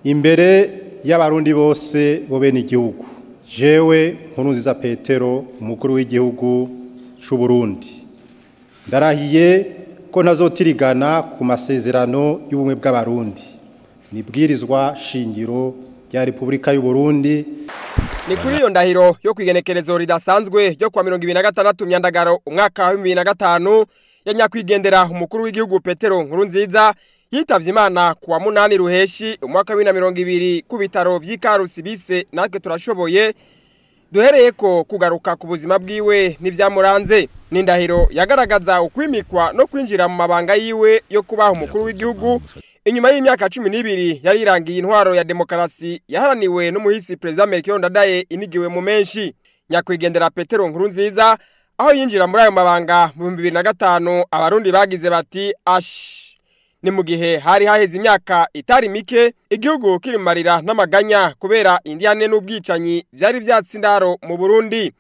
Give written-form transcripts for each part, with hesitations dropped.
Imbere y'abarundi bose bo bene igihugu, jewe Nkurunziza Petero, umukuru w'igihugu c'u Burundi, ndarahiye ko ntazotirigana ku masezerano y'ubumwe bw'abarundi nibwirizwa shingiro rya Repubulika y'u Burundi. Ni kuri iyo ndahiro yo kwigenekerezo ridasanzwe ryo kwa 2026 Myandagaro umwaka wa 2005 ya nyakwigendera umukuru w'igihugu Petero Nkurunziza yitavye Imana kuwa 8 Ruheshi umwaka wa 2020 ku bitaro vy'Ikarusi bise natwe turashoboye. Duhereye ko kugaruka ku buzima bwiwe n'ivyamuranze. Ni indahiro yagaragaza ukwimikwa no kwinjira mu mabanga yiwe yo kubaho umukuru w'igihugu inyuma y'imyaka 12 yari irangiye intwaro ya demokarasi yaharaniwe n'umuhisi President Melchior Ndadaye inigiwe mu menshi. Nyakwigendera Petero Nkurunziza aho yinjira muri ayo mabanga mu 2005 abarundi bagize bati ash. Ni mu gihe hari haheze imyaka itari mike igihugu kiri mu marira n'amaganya kubera indiyane n'ubwicanyi vyari vyatsi indaro mu Burundi.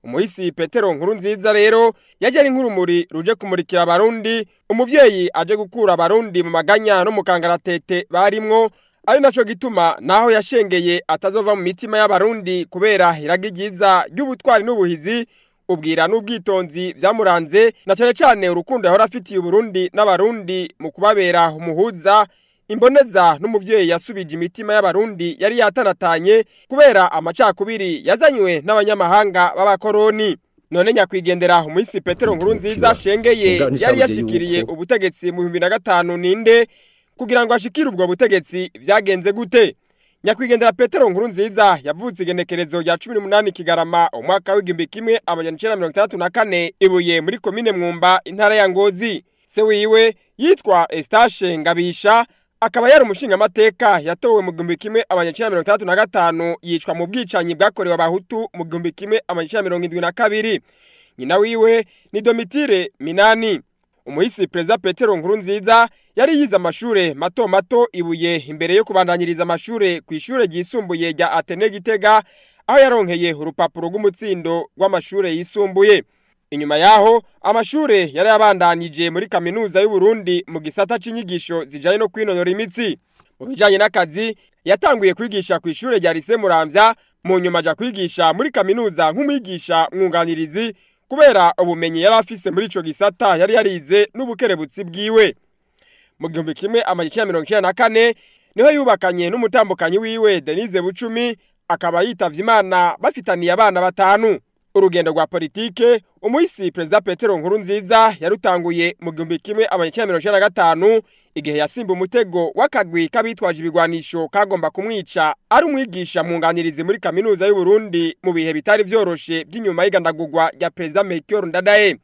Umuhisi Petero Nkurunziza rero yaje ari nk'urumuri ruje kumurikira abarundi, umuvyeyi aje gukura abarundi mu maganya no mu kangaratete barimwo, ari naco gituma naho yashengeye atazova mu mitima y'abarundi kubera iragi ryiza ry'ubutwari n'ubuhizi, ubwira n'ubwitonzi vyamuranze, na cane cane urukundo yahora afitiye Uburundi n'abarundi mu kubabera umuhuza, imboneza n'umuvyeyi yasubije imitima y'abarundi yari yatanatanye kubera amacakubiri yazanywe n'abanyamahanga b'abakoroni. None nyakwigendera umuhisi Petero Nkurunziza shengeye yari yashikiriye ubutegetsi mu 2005 ninde kugira ngo ashikire ubwo butegetsi vyagenze gute? Nyakwigendera Petero Nkurunziza yavutse igenekerezo rya 18 Kigarama umwaka w'igihumbi kimwe amajana icenda mirongo itandatu na kane ibuye muri komine Mwumba intara ya Ngozi. Se wiwe yitwa Eustache Ngabisha akaba yari umushingamateka yatowe mu 1965 yicwa mu bwicanyi bwakorewe abahutu mu 1972. Nyina wiwe ni Domitire Minani. Umuhisi President Petero Nkurunziza yari yize amashure mato mato ibuye imbere yo kubandanyiriza amashure ku ishure ryisumbuye rya Atene Gitega aho yaronkeye urupapuro rw'umutsindo rw'amashure yisumbuye. Inyuma yaho amashure yari yabandanije muri kaminuza y'u Burundi mu gisata c'inyigisho zijanye no kwinonora imitsi. Mu bijanye n'akazi yatanguye kwigisha ku ishure rya Lycée Muramvya, mu nyuma aja kwigisha muri kaminuza nk'umwigisha mwunganirizi kubera ubumenyi yari afise muri ico gisata yari yarize n'ubukerebutsi bwiwe. Mu 1994 niho yubakanye n'umutambukanyi wiwe Denise Bucumi akaba yitavye Imana bafitaniye abana batanu. Urugendo rwa politike umuhisi President Petero Nkurunziza yarutanguye mu 1995 igihe yasimba umutego w'akagwi k'abitwaje ibigwanisho kagomba kumwica ari umwigisha mwunganirizi muri kaminuza y'u Burundi mu bihe bitari vyoroshe by'inyuma y'igandagurwa rya President Melchior Ndadaye.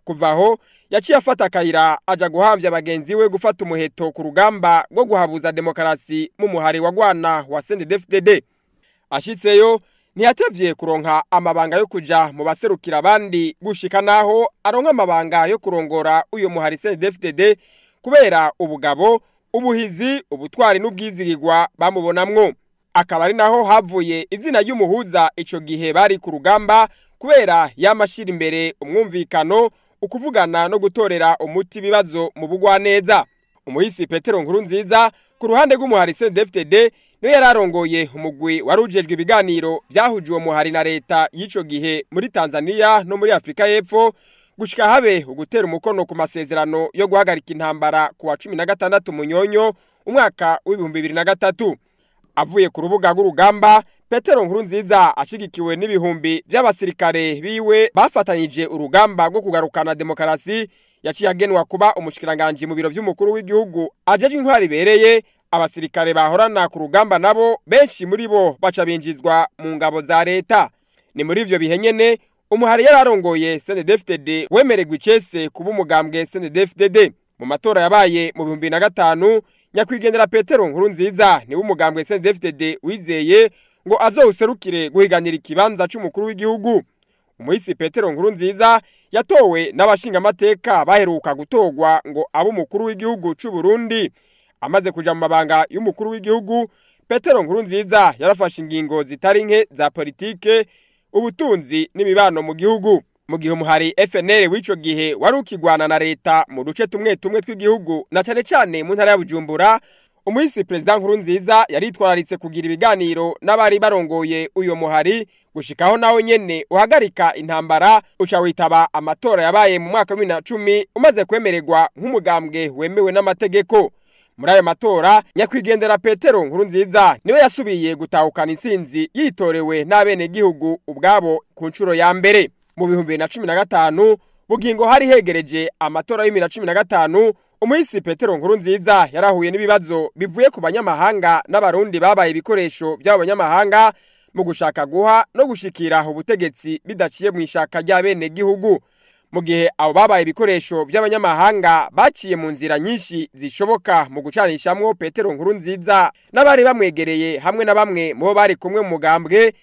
Kuva aho yaciye afata akayira aja guhamvya bagenzi we gufata umuheto ku rugamba rwo guhabuza demokarasi mu muhari wa Gwana wa CNDD-FDD. Ashitseyo ntiyatevye kuronka amabanga yo kuja mu baserukira abandi gushika naho aronka amabanga yo kurongora uyo muhari CNDD-FDD kubera ubugabo, ubuhizi, ubutwari n'ubwizigirwa bamubonamwo. Akaba ari naho havuye izina ry'umuhuza ico gihe bari ku rugamba kubera yamashira imbere umwumvikano, ukuvugana no gutorera umuti ibibazo mu bugwaneza. Umuhisi Petero Nkurunziza ku ruhande rw'umuhari CNDD-FDD niwe yararongoye umugwi warujejwe ibiganiro vyahuje uwo muhari na leta y'ico gihe muri Tanzania no muri Afrika y'Epfo gushika habe ugutera umukono ku masezerano yo guhagarika intambara ku wa 16 Munyonyo umwaka w'ibihumbi bibiri na gatatu. Avuye ku rubuga rw'urugamba Petero Nkurunziza ashigikiwe n'ibihumbi by'abasirikare biwe bafatanyije urugamba rwo kugarukana demokarasi yaciye agenwa kuba umushikiranganje mu biro vy'umukuru w'igihugu ajeje intwari ibereye. Abasirikare bahorana ku rugamba nabo benshi muri bo baca binjizwa mu ngabo za leta. Ni muri ivyo bihe nyene umuhari yararongoye CNDD-FDD wemererwa icese kuba umugambwe CNDD-FDD. Mu matora yabaye mu 2005 nyakwigendera Petero Nkurunziza niwe umugambwe CNDD-FDD wizeye ngo azowuserukire guhiganira ikibanza c'umukuru w'igihugu. Umuhisi Petero Nkurunziza yatowe n'abashingamateka baheruka gutorwa ngo abe umukuru w'igihugu c'u Burundi. Amaze kuja mu mabanga y'umukuru w'igihugu, Petero Nkurunziza yarafashe ingingo zitari nke za politike, ubutunzi n'imibano mu gihugu. Mu gihe umuhari FNL w'ico gihe wari ukigwana na leta mu duce tumwe tumwe tw'igihugu na cane cane mu ntara ya Bujumbura, Umuhisi Perezida Nkurunziza yaritwararitse kugira ibiganiro n'abari barongoye uyo muhari gushikaho nawe nyene uhagarika intambara uca witaba amatora yabaye mu mwaka wa 2010 umaze kwemererwa nk'umugambwe wemewe n'amategeko. Muri ayo matora nyakwigendera Petero Nkurunziza niwe yasubiye gutahukana intsinzi yitorewe n'abenegihugu ubwabo ku nshuro ya mbere. Mu 2015 bugingo hari hegereje amatora ya 2015, umuhisi Petero Nkurunziza yarahuye n'ibibazo bivuye ku banyamahanga n'abarundi babaye ibikoresho by'abo banyamahanga mu gushaka guha no gushikira ubutegetsi bidaciye mu ishaka ry'abenegihugu. Mu gihe abo babaye ibikoresho by'abanyamahanga baciye mu nzira nyinshi zishoboka mu gucanishamwo Petero Nkurunziza n'abari bamwegereye hamwe na bamwe mu bo bari kumwe mu mugambwe,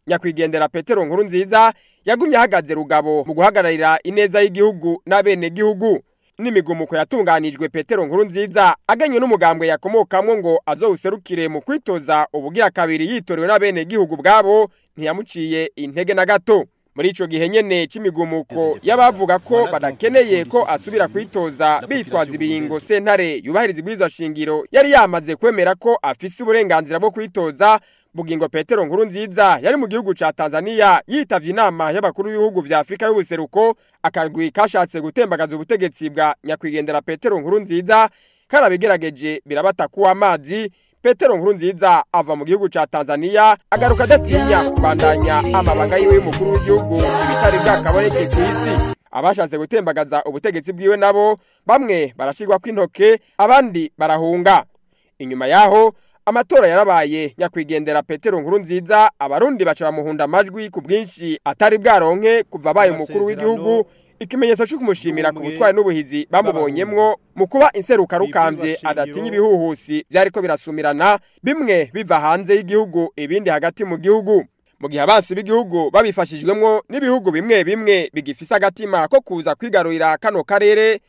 nyakwigendera Petero Nkurunziza yagumye ahagaze rugabo mu guhagararira ineza y'igihugu n'abenegihugu. N'imigumuko yatunganijwe Petero Nkurunziza aganywe n'umugambwe yakomokamwo ngo azowuserukire mu kwitoza ubugira kabiri yitorewe n'abenegihugu bwabo ntiyamuciye intege na gato. Muri ico gihe nyene c'imigumuko y'abavuga ko badakeneye ko asubira kwitoza bitwaza ibiringo sentare yubahiriza ibwirizwa shingiro yari yamaze kwemera ko afise uburenganzira bwo kwitoza, bugingo Petero Nkurunziza yari mu gihugu ca Tanzania yitavye inama y'abakuru b'ibihugu vya Afrika y'ubuseruko, akagwi kashatse gutembagaza ubutegetsi bwa nyakwigendera Petero Nkurunziza karabigerageje birabata kuwa amazi. Petero Nkurunziza ava mu gihugu ca Tanzania agaruka adatinya kubandanya amabanga yiwe y'umukuru w'igihugu ibitari bwakaboneke kw'isi. Abashatse gutembagaza ubutegetsi bwiwe nabo bamwe barashigwa kw'intoke abandi barahunga. Inyuma yaho amatora yarabaye nyakwigendera Petero Nkurunziza abarundi baca bamuhunda amajwi ku bwinshi atari bwaronke kuva abaye umukuru w'igihugu, ikimenyetso cyo kumushimira ku butwari n'ubuhizi bamubonyemwo mu kuba inseruka rukambye adatinya ibihuhusi byariko birasumirana bimwe biva hanze y'igihugu ibindi hagati mu gihugu. Mu gihe abansi b'igihugu babifashijwemwo n'ibihugu bimwe bimwe bigifise agatima ko kuza kwigarurira kano karere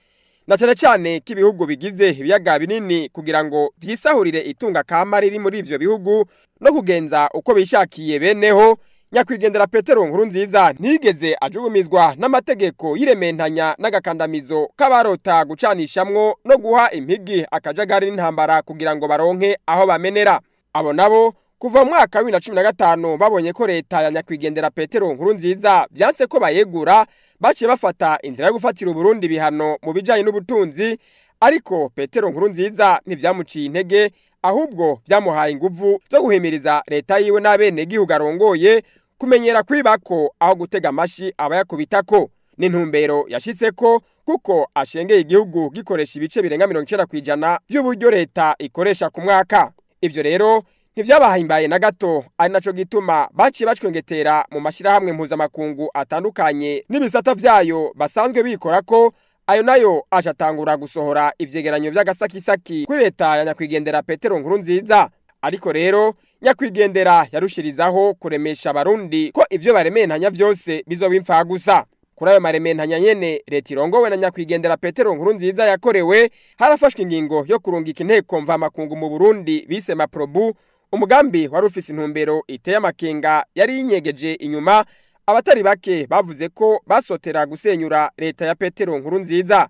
na cyane cyane k'ibihugu bigize ibiyaga binini kugira ngo vyisahurire itunga kama riri muri ivyo bihugu no kugenza uko bishakiye beneho, nyakwigendera Petero Nkurunziza ntigeze ajugumizwa n'amategeko yirementanya n'agakandamizo k'abarota gucanishamwo no guha impigi akajagari n'intambara kugira ngo baronke aho bamenera. Abo nabo kuva mu mwaka wa 2015 babonye ko leta ya nyakwigendera Petero Nkurunziza vyanse ko bayegura, baciye bafata inzira yo gufatira Uburundi bihano mu bijanye n'ubutunzi, ariko Petero Nkurunziza ntivyamuciye intege ahubwo vyamuhaye inguvu zo guhimiriza leta yiwe n'abenegihugu arongoye kumenyera kwibako aho gutega amashi abayakubitako. N'intumbero yashitseko kuko ashengeye igihugu gikoresha ibice birenga 90% by'uburyo leta ikoresha ku mwaka. Ivyo rero ntivyabahimbaye na gato, ari naco gituma baciye bacwengetera mu mashirahamwe mpuzamakungu atandukanye n'ibisata vyayo basanzwe bikorako, ayo nayo acatangura gusohora ivyegeranyo vy'agasakisaki kuri leta ya nyakwigendera Petero Nkurunziza. Ariko rero nyakwigendera yarushirizaho kuremesha abarundi ko ivyo barementanya vyose bizoba imfa gusa. Kuri ayo marementanya nyene leta irongowe na nyakwigendera Petero Nkurunziza yakorewe, harafashwe ingingo yo kurungika inteko mvamakungu mu Burundi bise Maprobu, umugambi wari ufise intumbero iteye amakenga yari yinyegeje inyuma. Abatari bake bavuze ko basotera gusenyura leta ya Petero Nkurunziza.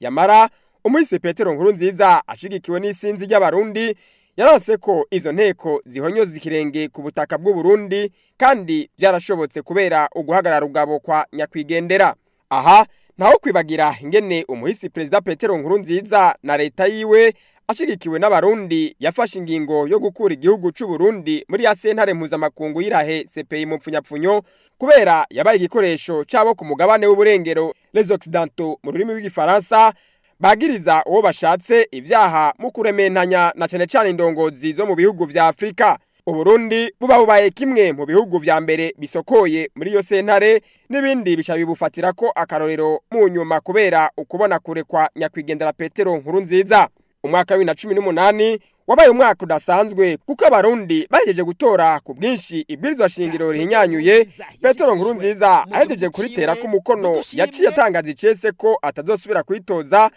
Yamara umuhisi Petero Nkurunziza ashigikiwe n'isinzi ry'abarundi yaranse ko izo nteko zihonyoza ikirenge ku butaka bw'u Burundi, kandi byarashobotse kubera uguhagarara rugabo kwa nyakwigendera. Aha ntaho kwibagira ingene umuhisi Perezida Petero Nkurunziza na leta yiwe ashigikiwe n'abarundi yafashe ingingo yo gukura igihugu c'u Burundi muri ya sentare mpuzamakungu y'Irahe CPI mu pfunyapfunyo, kubera yabaye igikoresho cabo ku mugabane w'uburengero les Occidentaux mu rurimi rw'igifaransa, bagiriza uwo bashatse ivyaha mu kurementanya na cane cane indongozi zo mu bihugu vya Afrika. Uburundi buba bubaye kimwe mu bihugu vya mbere bisokoye muri iyo sentare, n'ibindi bica bibufatirako akarorero mu nyuma kubera ukubona kure kwa nyakwigendera Petero Nkurunziza. Umwaka wa 2018 wabaye umwaka udasanzwe kuko abarundi bahejeje gutora ku bwinshi ibwirizwa shingiro rihinyanyuye. Petero Nkurunziza ahejeje kuritera ku mukono yaciye atangaza icese ko atazosubira kwitoza,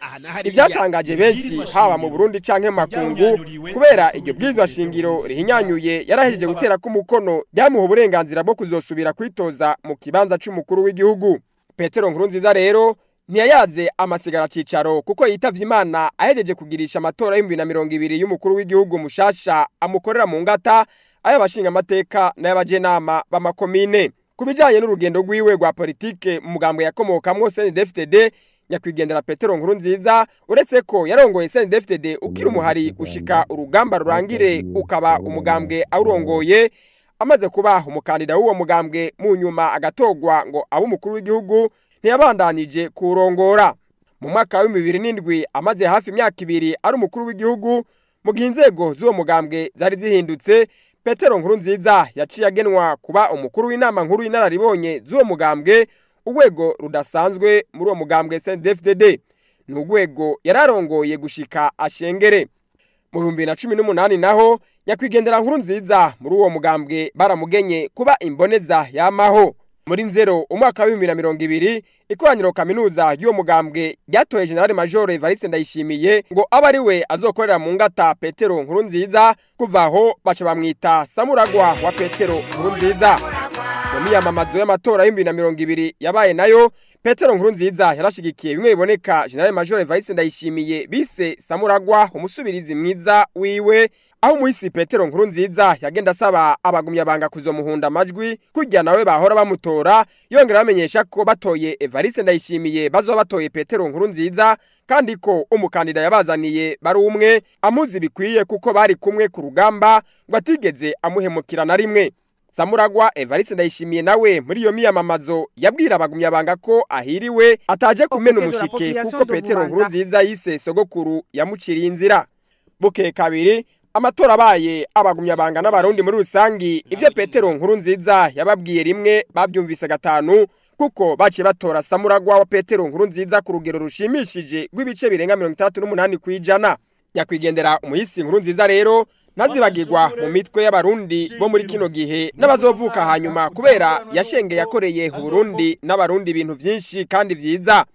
ibyatangaje benshi haba mu Burundi canke mu makungu, kubera iryo bwirizwa shingiro rihinyanyuye yarahejeje gutera ku mukono ryamuha uburenganzira bwo kuzosubira kwitoza mu kibanza c'umukuru w'igihugu. Petero Nkurunziza rero Ntiyayaze amasigara cicaro kuko yitavye Imana ahejeje kugirisha amatora y'2020 y'umukuru w'igihugu mushasha amukorera mu ngata, ay'abashinga amateka n'ay'abajenama b'amakomine. Ku bijanye n'urugendo rwiwe rwa politike mu mugambwe yakomokamwo CNDD-FDD, nyakwigendera Petero Nkurunziza uretse ko yarongoye CNDD-FDD ukiri umuhari gushika urugamba rurangire ukaba umugambwe awurongoye, amaze kuba umukandida w'uwo mugambwe mu nyuma agatogwa ngo abe umukuru w'igihugu, ntiyabandanije kurongora. Mu mwaka wa 2007 amaze hafi imyaka ibiri ari umukuru w'igihugu, mu gihe inzego z'uwo mugambwe zari zihindutse, Petero Nkurunziza yaciye agenwa kuba umukuru w'inama nkuru y'inararibonye z'uwo mugambwe, urwego rudasanzwe muri uwo mugambwe CNDD-FDD. Ni urwego yararongoye gushika ashengere. Mu 2018 naho nyakwigendera Nkurunziza muri uwo mugambwe baramugenye kuba imboneza yamaho. Muri nzero umwaka wa 2020 ikoraniro kaminuza y'uwo mugambwe ryatoye General Major Evariste Ndayishimiye ngo abe ari we azokorera mu ngata Petero Nkurunziza, kuva aho baca bamwita Samuragwa wa Petero Nkurunziza. Mu miyamamazo y'amatora y'2020 yabaye nayo, Petero Nkurunziza yarashigikiye bimwe biboneka General Major Evariste Ndayishimiye bise Samuragwa umusubirizi mwiza wiwe, aho umuhisi Petero Nkurunziza yagenda asaba abagumyabanga kuzomuhunda amajwi kurya nawe bahora bamutora, yongera bamenyesha ko batoye Evariste Ndayishimiye bazoba batoye Petero Nkurunziza, kandi ko umukandida yabazaniye bari umwe amuzi bikwiye kuko bari kumwe ku rugamba ngo atigeze amuhemukira na rimwe. Samuragwa Evariste Ndayishimiye nawe muri iyo miyamamazo yabwira abagumyabanga ko ahiriwe ataje kumena umushike kuko Petero Nkurunziza yise sogokuru yamuciriye inzira. Buke kabiri amatora abaye, abagumyabanga n'abarundi muri rusangi ivyo Petero Nkurunziza yababwiye rimwe bavyumvise gatanu, kuko baciye batora Samuragwa wa Petero Nkurunziza ku rugero rushimishije rw'ibice birenga 68%. Nyakwigendera umuhisi Nkurunziza rero ntazibagirwa mu mitwe y'abarundi bo muri kino gihe n'abazovuka hanyuma, kubera yashenge yakoreye Burundi n'abarundi ibintu vyinshi kandi vyiza.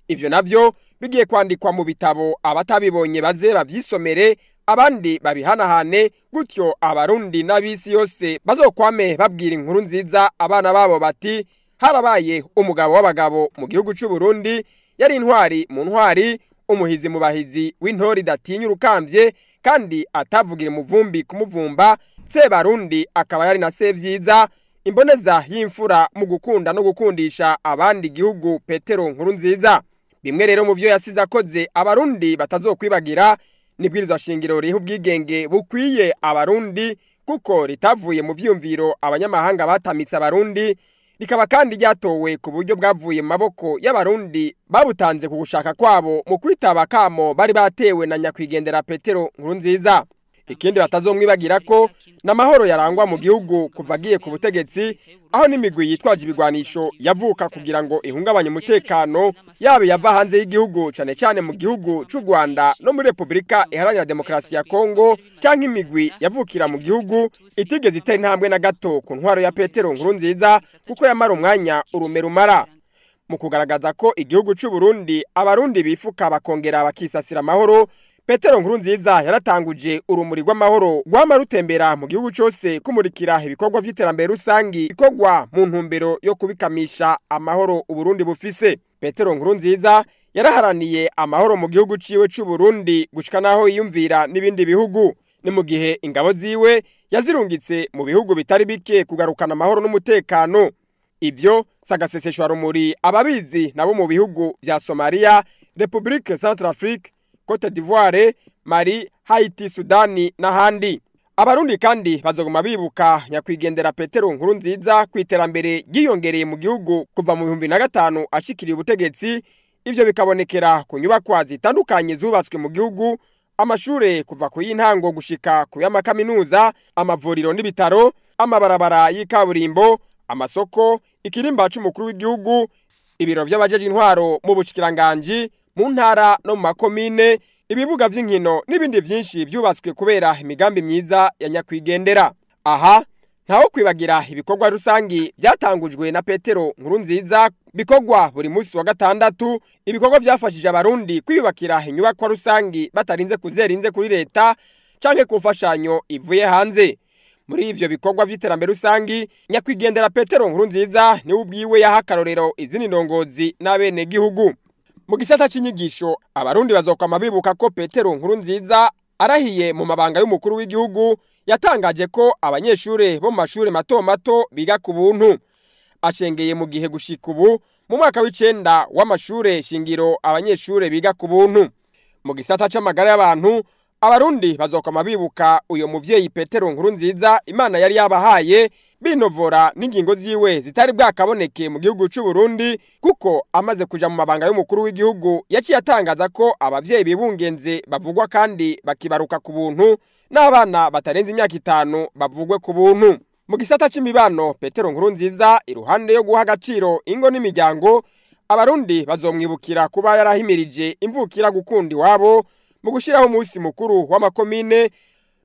Ivyo navyo bigiye kwandikwa mu bitabo, abatabibonye baze bavyisomere, abandi babihanahane, gutyo abarundi n'abisi yose bazokwame babwira inkuru nziza abana babo bati harabaye umugabo w'abagabo mu gihugu c'u Burundi, yari intwari mu ntwari, umuhizi mu bahizi, w'intori idatinya urukamvye kandi atavugira umuvumbi kumuvumba, Sebarundi akaba yari na Sevyiza, imboneza y'imfura mu gukunda no gukundisha abandi igihugu Petero Nkurunziza. Bimwe rero mu vyo yasize akoze abarundi batazokwibagira nibwirizwa shingiro riha ubwigenge bukwiye abarundi, kuko ritavuye mu vyumviro abanyamahanga batamitse abarundi, rikaba kandi ryatowe ku buryo bwavuye mu maboko y'abarundi babutanze ku gushaka kwabo mu kwitaba kamo bari batewe na nyakwigendera Petero Nkurunziza. Ikindi batazomwibagira ko n'amahoro yarangwa mu gihugu kuva agiye ku butegetsi, aho n'imigwi yitwaje ibigwanisho yavuka kugira ngo ihungabanye umutekano yaba yava hanze y'igihugu, cane cane mu gihugu c'u Rwanda no muri Republika Iharanira Demokarasi ya Kongo, canke imigwi yavukira mu gihugu itigeze itera intambwe na gato ku ntwaro ya Petero Nkurunziza, kuko yamara umwanya urume rumara. Mu kugaragaza ko igihugu c'u Burundi abarundi bifuka bakongera bakisasira amahoro, Petero Nkurunziza yaratanguje urumuri rw'amahoro rwama rutembera mu gihugu cose, kumurikira ibikorwa vy'iterambere rusangi bikorwa mu ntumbero yo kubikamisha amahoro Uburundi bufise. Petero Nkurunziza yaraharaniye amahoro mu gihugu ciwe c'u Burundi gushika naho yiyumvira n'ibindi bihugu. Ni mu gihe ingabo ziwe yazirungitse mu bihugu bitari bike kugarukana amahoro n'umutekano. Ivyo sagaseseshwa rumuri ababizi nabo mu bihugu vya Somalia, Republique Centrafrique, Cote d'Ivoire, Mali, Haiti, Sudani n'ahandi. Abarundi kandi bazoguma bibuka nyakwigendera Petero Nkurunziza ku iterambere ryiyongereye mu gihugu kuva mu 2005 ashikiriye ubutegetsi. Ivyo bikabonekera ku nyubakwa zitandukanye zubatswe mu gihugu, amashure kuva ku y'intango gushika ku y'amakaminuza, amavuriro n'ibitaro, amabarabara y'ikaburimbo, amasoko, ikirimba c'umukuru w'igihugu, ibiro vy'abajeje intwaro mu bushikiranganji, mu ntara no mu makomine, ibibuga vy'inkino n'ibindi vyinshi vyubatswe kubera imigambi myiza ya nyakwigendera. Aha ntawo kwibagira ibikorwa rusangi byatangujwe na Petero Nkurunziza bikorwa buri munsi wa gatandatu, ibikorwa vyafashije abarundi kwiyubakira inyubakwa rusangi batarinze kuzerinze kuri leta canke ku mfashanyo ivuye hanze. Muri ivyo bikorwa vy'iterambere rusangi, nyakwigendera Petero Nkurunziza niwe ubwiwe yaha akarorero izindi ndongozi n'abenegihugu. Mu gisata c'inyigisho, abarundi bazokwama bibuka ko Petero Nkurunziza arahiye mu mabanga y'umukuru w'igihugu yatangaje ko abanyeshure bo mu mashure mato mato biga ku buntu. Acengeye mu gihe gushika ubu mu mwaka w'icenda w'amashure shingiro abanyeshure biga ku buntu. Mu gisata c'amagara y'abantu, abarundi bazokwama bibuka uyo muvyeyi Petero Nkurunziza Imana yari yabahaye, binovora n'ingingo ziwe zitari bwakaboneke mu gihugu c'u Burundi, kuko amaze kuja mu mabanga y'umukuru w'igihugu yaciye atangaza ko abavyeyi bibungenze bavugwa kandi bakibaruka ku buntu, n'abana batarenze imyaka 5 bavugwe ku buntu. Mu gisata c'imibano, Petero Nkurunziza iruhande yo guha agaciro ingo n'imiryango, abarundi bazomwibukira kuba yarahimirije imvukira gukunda iwabo mu gushiraho umunsi mukuru w'amakomine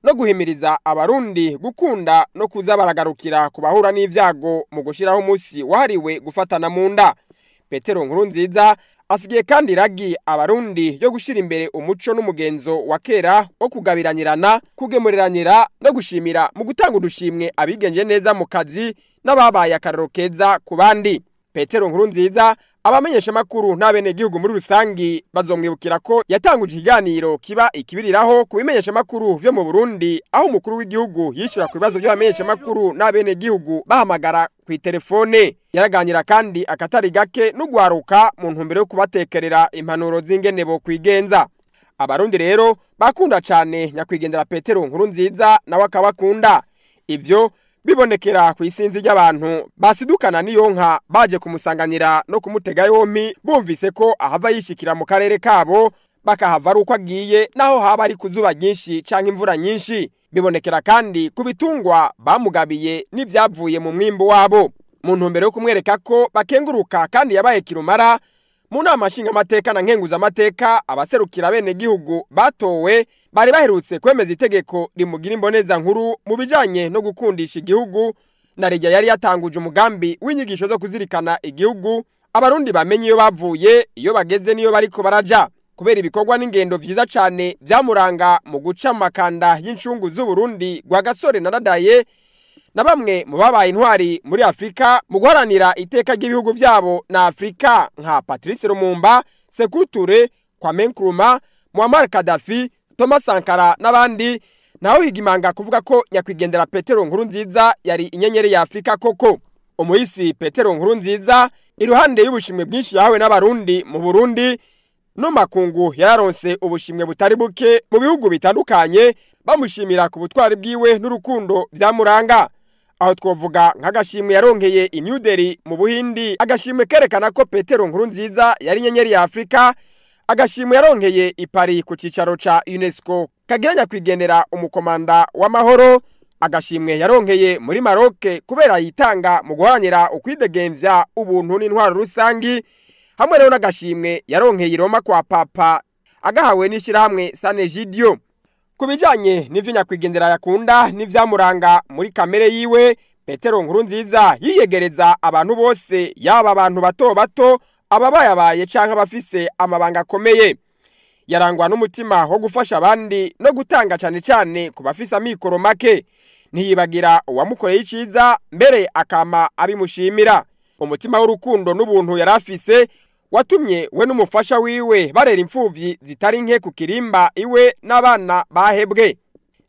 no guhimiriza abarundi gukunda no kuza baragarukira ku bahura n'ivyago mu gushiraho umunsi wahariwe gufatana mu nda. Petero Nkurunziza asigiye kandi iragi abarundi yo gushira imbere umuco n'umugenzo wa kera wo kugabiranirana, kugemuriranira no gushimira mu gutanga udushimwe abigenje neza mu kazi n'ababaye akarorero keza ku bandi. Petero Nkurunziza abamenyesha makuru n'abenegihugu muri rusangi bazomwibukira ko yatanguje ikiganiro kiba ikibiriraho ku bimenyesha makuru vyo mu Burundi, aho umukuru w'igihugu yishura ku bibazo by'abamenyesha makuru n'abenegihugu bahamagara ku telefone. Yaraganira kandi akatari gake n'ugwaruka mu ntumbero yo kubatekerera impanuro z'ingene bo kwigenza. Abarundi rero bakunda cane nyakwigendera Petero Nkurunziza nawe akabakunda. Ivyo bibonekera ku isinzi ry'abantu basidukana niyo nka baje kumusanganira no kumutega yompi, bumvise ko ahava yishikira mu karere kabo bakahava ari uko agiye, naho haba ari kuzuba ryinshi canke imvura nyinshi. Bibonekera kandi ku bitungwa bamugabiye n'ivyavuye mu mwimbu wabo, mu ntumbero yo kumwereka ko bakenguruka kandi yabaye kirumara. Mu nama nshingamateka na nkenguzamateka, abaserukira bene gihugu batowe bari baherutse kwemeza itegeko rimugira imboneza nkuru mu bijanye no gukundisha igihugu, na rejya yari yatanguje umugambi w'inyigisho zo kuzirikana igihugu, abarundi bamenye iyo bavuye, iyo bageze niyo bariko baraja, kubera ibikorwa n'ingendo vyiza cane vyamuranga mu guca amakanda y'incungu z'u Burundi rwa Gasore na Ndadaye na bamwe mu babaye intwari muri Afrika mu guharanira iteka ry'ibihugu vyabo na Afrika nka Patrice Lumumba, Sékou Touré, Kwame Nkrumah, Muammar Gaddafi, Thomas Sankara n'abandi. Naho higimanga kuvuga ko nyakwigendera Petero Nkurunziza yari inyenyeri ya Afrika koko. Umuhisi Petero Nkurunziza iruhande y'ubushimwe bwinshi yahawe n'abarundi mu Burundi no makungu, yararonse ubushimwe butari buke mu bihugu bitandukanye bamushimira ku butwari bwiwe n'urukundo vyamuranga. Aho twovuga nk'agashimwe yaronkeye i New Delhi mu Buhindi, agashimwe kerekana ko Petero Nkurunziza yari inyenyeri ya Afrika, agashimwe yaronkeye i Paris ku cicaro ca UNESCO kagira nyakwigendera umukomanda w'amahoro, agashimwe yaronkeye muri Maroc kubera yitanga mu guharanira ukwidegemvya ubuntu n'intwaro rusangi, hamwe rero n'agashimwe yaronkeye i Roma kwa Papa agahawe n'ishirahamwe Sanegidio. Ku bijanye n'ivyo nyakwigendera yakunda n'ivyamuranga muri kamere yiwe, Petero Nkurunziza yiyegereza abantu bose, yaba abantu bato bato, ababayabaye canke abafise amabanga akomeye. Yarangwa n'umutima wo gufasha abandi no gutanga cane cane ku bafise amikoro make. Ntiyibagira uwamukoreye iciza, mbere akama abimushimira. Umutima w'urukundo n'ubuntu yarafise watumye we n'umufasha wiwe barera imfuvyi zitari nke ku kirimba iwe n'abana bahebwe.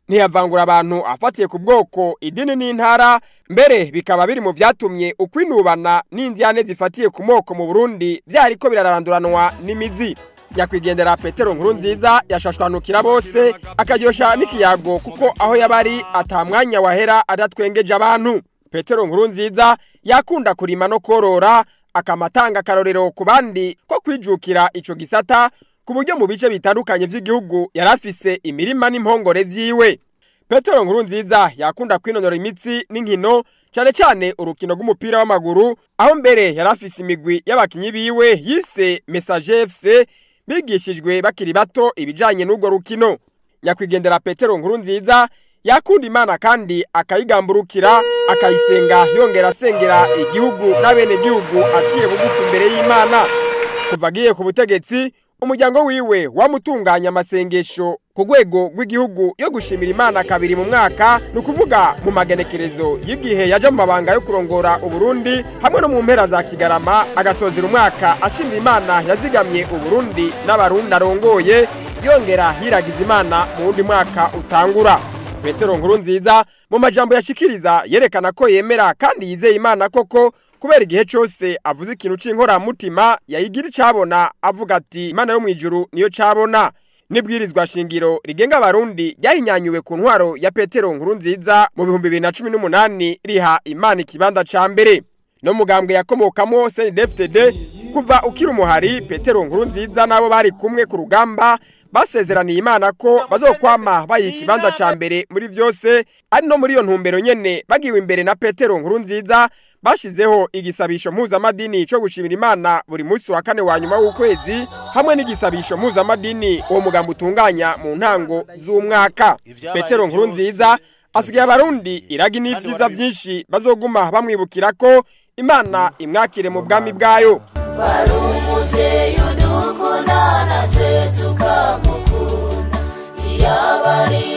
Ntiyavangura abantu afatiye ku bwoko, idini n'intara, mbere bikaba biri mu vyatumye ukwinubana n'indyane zifatiye ku moko mu Burundi vyariko biraranduranwa n'imizi. Nyakwigendera Petero Nkurunziza yashashwanukira bose, akaryosha n'ikiyago kuko aho yabari ata mwanya wahera adatwengeje abantu. Petero Nkurunziza yakunda kurima no korora, akamatanga akarorero ku bandi ko kwijukira ico gisata, ku buryo mu bice bitandukanye vy'igihugu yarafise imirima n'impongore vyiwe. Petero Nkurunziza yakunda kwinonora imitsi n'inkino, cane cane urukino rw'umupira w'amaguru, aho mbere yarafise imigwi y'abakinyi biwe yise Messager FC, bigishijwe bakiri bato ibijanye n'urwo rukino. Nyakwigendera Petero Nkurunziza yakunda Imana kandi akayigamburukira, akayisenga yongera asengera igihugu n'abene gihugu aciye bugufi imbere y'Imana. Kuva agiye ku butegetsi, Umuryango wiwe wamutunganya amasengesho ku rwego rw'igihugu yo gushimira Imana kabiri mu mwaka, ni ukuvuga mu magenekerezo y'igihe yaja mu mabanga yo kurongora Uburundi hamwe no mu mpera za Kigarama, agasozera umwaka ashimira Imana yazigamye Uburundi n'Abarundi arongoye, yongera hiragiza Imana mu wundi mwaka utangura. Petero Nkurunziza mu majambo yashikiriza yerekana ko yemera kandi yizeye Imana koko, kubera igihe cose avuze ikintu c'inkoramutima yayigira icabona, avuga ati Imana yo mwijuru niyo cabona. Nibwirizwa shingiro rigenga Abarundi ryahinyanyuwe ku ntwaro ya Petero Nkurunziza mu 2018 riha Imana ikibanza ca mbere. No mugambwe yakomokamo CNDD-FDD kuva ukiri umuhari, Petero Nkurunziza nabo bari kumwe ku rugamba basezeraniye Imana ko bazokwama bayiha ikibanza ca mbere muri vyose. Ari no muri iyo ntumbero nyene bagiwe imbere na Petero Nkurunziza bashizeho igisabisho mpuzamadini co gushimira Imana buri munsi wa kane wa nyuma w'ukwezi, hamwe n'igisabisho mpuzamadini uwo mugambo utunganya mu ntango z'umwaka. Petero Nkurunziza asigaye Abarundi iragi n'ivyiza vyinshi bazoguma bamwibukira ko Imana imwakire mu bwami bwayo. Barumuvyeyi udukunda natwe tukagukunda, iyaba ari